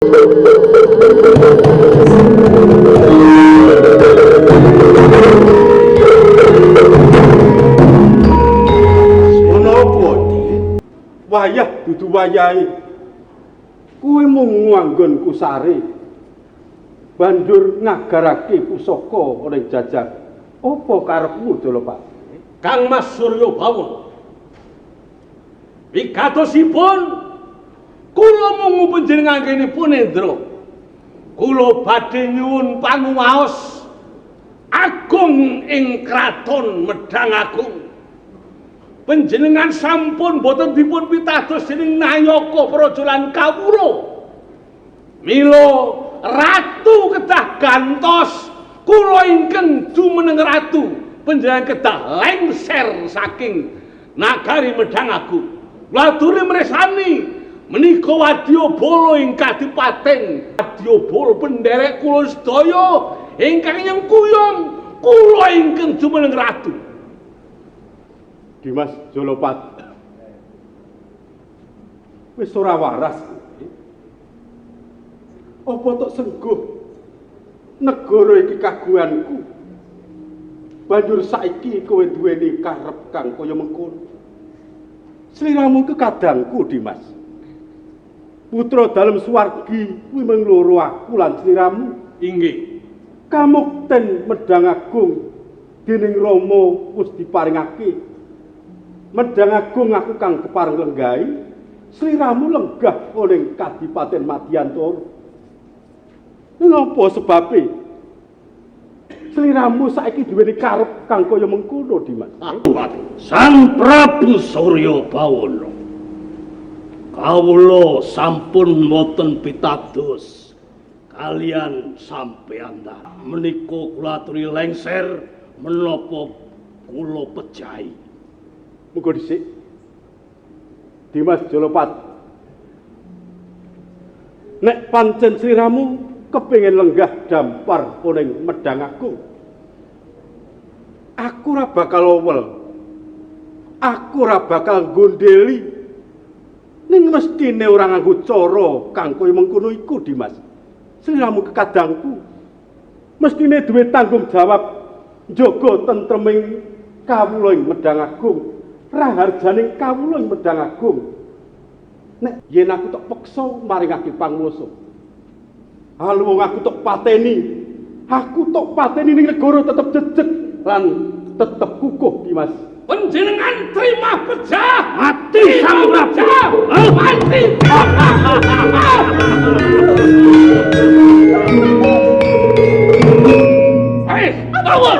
Ono apa, Dik? Wayah dudu wayahe. Kuwi mung nganggon kusare. Banjur ngagarake pusaka ning jajah. Apa karepmu, Jalapati? Kang Mas Surya Bawono. Wigatosipun kula mungu panjenengan kene Endra. Kula badhe nyuwun panguwaos agung ing kraton Medhang Agung. Panjenengan sampun boten dipun pitados dening Nayaka Praja lan Kawula. Mila ratu kedah gantos kula ingkang jumeneng ratu panjenengan kedah lengser saking nagari Medhang Agung. Laturi mresani menika wadyabala ing kadipaten wadyabala penderek kula sedaya ingkang nyengkuyung kula ingkang jumeneng ratu. Dimas Jalapati. Wis ora waras kowe. Apa tok sengguh negara iki kagunganku? Banjur saiki kowe duweni karep kang kaya mengkono. Sliramu kekadangku, Dimas. Putra dalem swargi kuwi mung loro, aku lan sliramu. Inggih. Kamukten Medhang Agung dening Rama wis diparingake. Medhang Agung aku kang kepareng lenggahi, sliramu lenggah ning Kadipaten Madyantara. Ning apa sebabe sliramu saiki duweni karep kang kaya mengkono, Dimas? Sang Prabu Surya Bawono, kawula sampun boten pitados kalian sampeyan ta. Menika kula aturi lengser menapa kula pejahi. Muga dhisik. Dimas Jalapati. Nek pancen sliramu kepengin lenggah dampar ning Medhang Agung, aku ora bakal owel. Aku ora bakal gondeli. Ning mestine ora nganggo cara kang kaya mengkono iku, Dimas. Sliramu kekadangku. Mestine duwe tanggung jawab njaga tentreming kawula ing Medhang Agung, raharjaning kawula ing Medhang Agung. Nek yen aku tok peksa maringake panguwasa, halu wong aku tok pateni, aku tok pateni ning negara tetep jejeg lan tetep kukuh, Dimas. Panjenengan terima pejah, Mati Sang Prabu. Pejah, mati. Hei, tawon.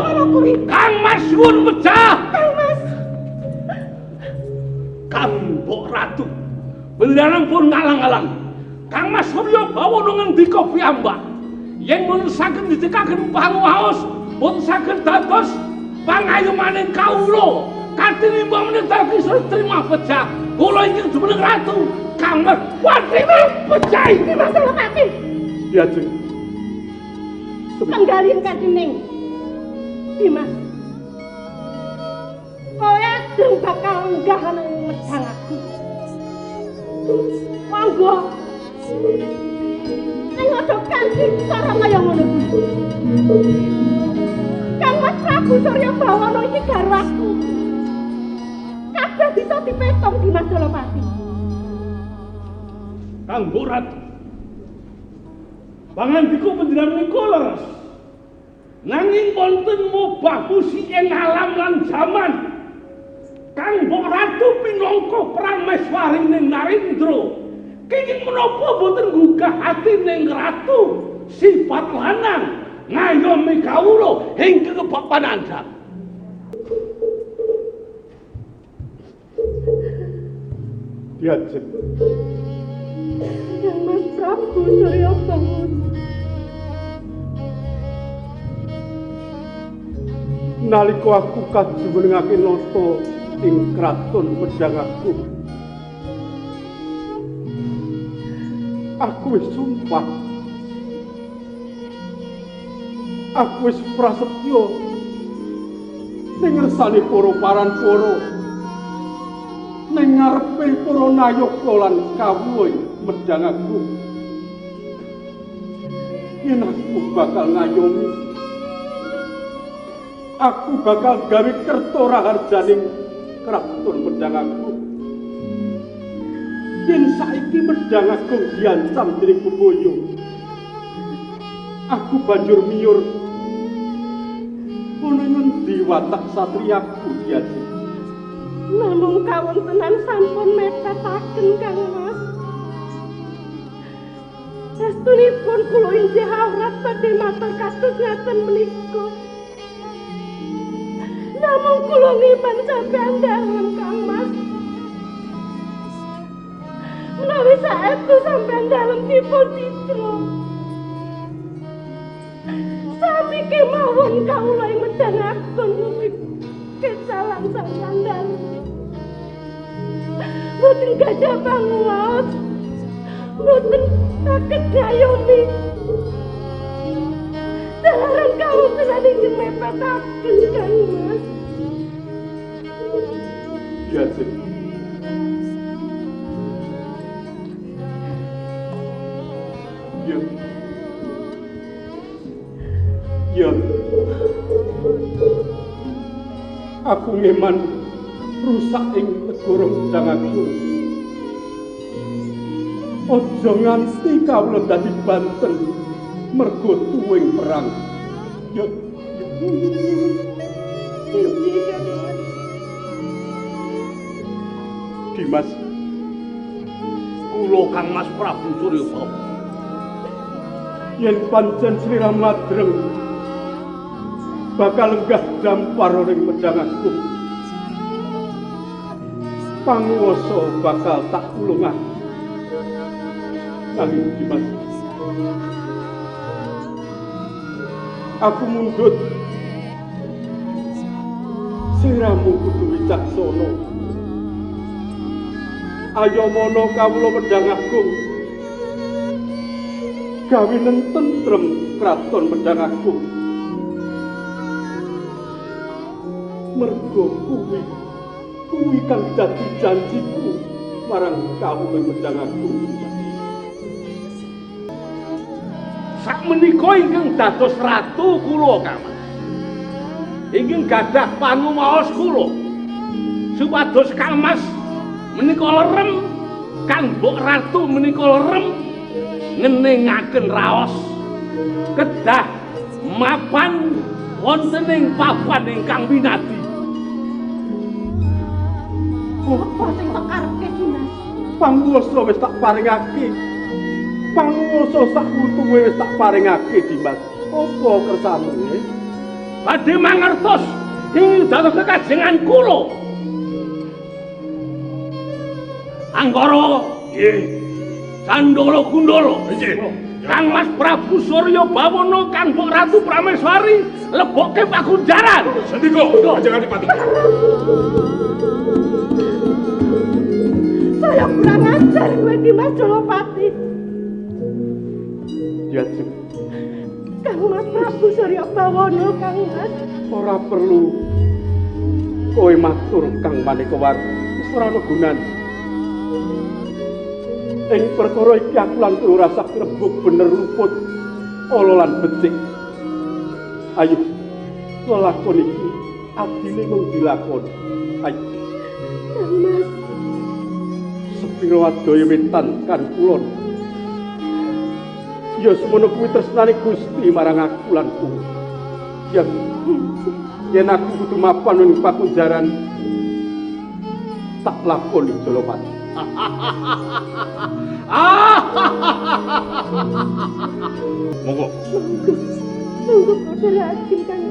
Kang Mas nyuwun pejah. Kang Mas. Kang Mbok Ratu. Panjenengan pun ngalang-alang. Kang Mas Surya Bawono ngendika piyambak. Yen mun saged dicekaken panguwaos, pun saged dados pangayomaning kawula. Katinimbang menika kisah terima pejah. Kula ingkang jumeneng ratu. Kang Mas watrima pejah. Dimas Jalapati. Diajeng. Penggalih kadining. Dimas. Kowe ajeng bakal lenggah ana ing Medhang Agung. Monggo. Ning aja kanthi cara kaya ngono kuwi. Kang Mas Prabu Surya Bawono iki garwaku. Kabeh bisa dipetung Dimas Jalapati. Kang Mbok Ratu. Pangandika panjenengan menika leres. Nanging wonten mobah musik ing alam lan jaman. Kang Mbok Ratu pinangka prameswarining Narendra. Kenging menapa boten nggugah atining ratu sifat lanang ngayomi kawula ingkang kebak panandhang. Diajeng. Kang Mas Prabu Surya Bawono. Nalika aku kajumenengake nata ing kraton Medhang Agung, aku wis sumpah, aku wis prasetya ning ngersane para paranpara, ning ngarepe para nayaka lan kawula ing Medhang Agung. Yen aku bakal ngayomi, aku bakal gawe kerta raharjaning kraton Medhang Agung. Yen saiki Medhang Agung diancam dening bebaya, aku banjur miyur ana ngendi watak satriyaku diaji. Namung kawontenan sampun mepetaken Kang Mas. Estunipun kula injih awrat badhe matur kados ngaten menika. Namung kula ngiman sampeyan dalem Kang Mas. Menawi saestu sampeyan dalem dipun citra. Sami kemawon kawula ing Medhang Agung mugi kesalang sampeyan dalem. Mboten gadah panguwaos, mboten saged ngayomi. Dalaran kawontenan ingkang mepetaken Kang Mas. Ya, Cik. Ya. Ya. Aku ngeman rusak ing negara Medhang Agung. Aja nganti kawula dadi banten mergo tuwing perang. Ya. Dimas, kula Kang Mas Prabu Suryabawana. Yen pancen sliramu adreng bakal lenggah dampar ing Medhang Agung, panguwasa bakal tak ulungah. Nanging Dimas, aku mundhut. Sliramu kudu wicaksana. Ayo mono kawula Medhang Agung, gawe tentrem kraton Medhang Agung. Mergo kuwi kang dadi janjiku marang kawula Medhang Agung. Sakmenika ingkang dados ratu kula Kang Mas, ingkang gadah panumaos kula supados Kang Mas menika lerem, Kang Mbok Ratu menika lerem ngeningaken raos kedah mapan wonten ing papan ingkang winadi. Apa sing tak karepke Dimas? Panguwasa wis tak paringake. Panguwasa sak wutuhe wis tak paringake Dimas. Apa kersamu? Badhe mangertos ing dados kekajengan kula. Anggara, nggih. Candala Gundala, nggih. Kang Mas Prabu Suryabawana, Kang Mbok Ratu Prameswari lebokke pakunjaran. Sendika, Kanjeng Adipati. Saya kurang ajar kowe Dimas Jalapati. Ya, Jeng. Kang Mas Prabu Suryabawana, Kang Mas. Ora perlu kowe matur Kang Manekawar, wis ora ana gunane. Ing perkara iki aku lan kowe ora usah grebug bener luput ala lan becik. Ayo lelakon iki adile mung dilakoni. Ayo. Kang Mas. Sepiro adohe wetan kan kulon. Ya semono kuwi tresnane Gusti marang aku lan kowe. Ya yen aku kudu mapan ning pakunjaran tak lakoni Jalapati. Monggo. Monggo padha lajeng Kang